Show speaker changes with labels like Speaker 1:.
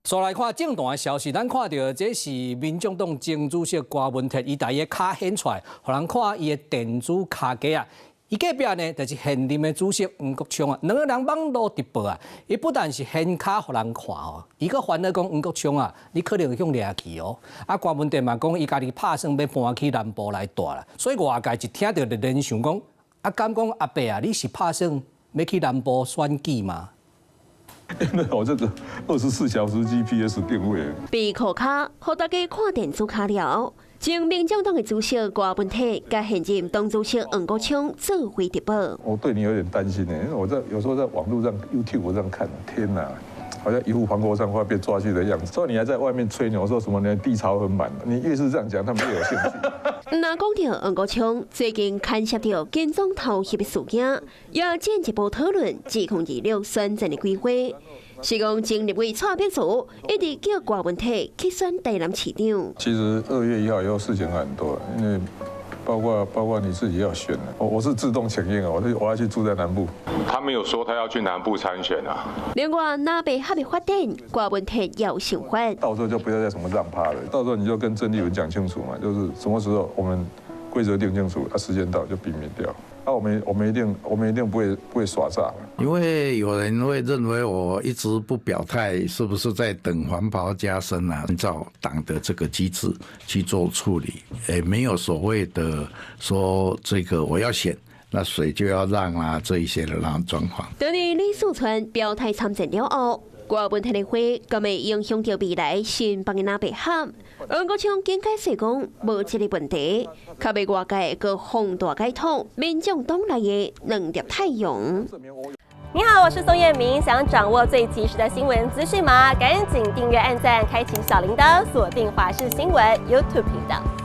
Speaker 1: 煞來看政壇的消息，咱看著這是民眾黨前主席郭文鐵，伊共伊的跤顯出來，予人看伊的電子跤架啊。伊隔壁呢，就是現任的主席黃國昌啊，兩个人網路直播啊，伊不但是顯跤予人看哦，伊閣煩惱講黃國昌啊，你可能會予掠去哦。啊，郭文鐵嘛講，伊家己拍算欲搬去南部來蹛啦，所以外界一聽著就聯想講，啊，敢講阿伯啊，你是拍算欲去南部選舉嗎？
Speaker 2: 因為我這個24小時 GPS 定位。
Speaker 3: 閉褲跤，予大家看電子跤了。前民眾黨的主席郭文鐵，佮現任黨主席黃國昌做伙直播。
Speaker 2: 我對你有點擔心呢，因為我在有時候在網路上 YouTube 上看，天哪，好像一副黃國昌快被抓去的樣子。所以你還在外面吹牛，說什麼呢？地槽很滿，你越是這樣講，他們越有興趣。
Speaker 3: 若講著黃國昌最近牽涉著跟蹤偷翕的事件，也進一步討論2026選戰的規劃。是講前立委蔡壁如一直叫郭文鐵去選台南市長。
Speaker 2: 其實2月1號以後事情很多，因為包括你自己要選，我是自動請纓啊，我要去住在南部。
Speaker 4: 他沒有說他要去南部參選啊。
Speaker 3: 另外，藍白合的發展，郭文鐵也有想法。
Speaker 2: 到時候就不要再什麼讓趴了，到時候你就跟鄭麗文講清楚嘛，就是什麼時候我們規則定清楚，啊，時間到就避免掉。啊，我們一定不會耍詐。
Speaker 5: 因為有人會認為我一直不表態，是不是在等黃袍加身啊？按照黨的這個機制去做處理，誒，沒有所謂的說這個我要選，那誰就要讓啊這一些的那種狀況。
Speaker 3: 等於李四川表態參戰了後，郭文鐵的話，敢會影響著未來新北的藍白合？黃國昌解釋講，無這个問題，較欲外界閣放大解讀，民眾黨內的兩粒太陽。
Speaker 6: 你好，我是宋燕明，想掌握最及時的新聞資訊嗎？趕緊訂閱、按讚、開啟小鈴鐺，鎖定華視新聞 YouTube 頻道。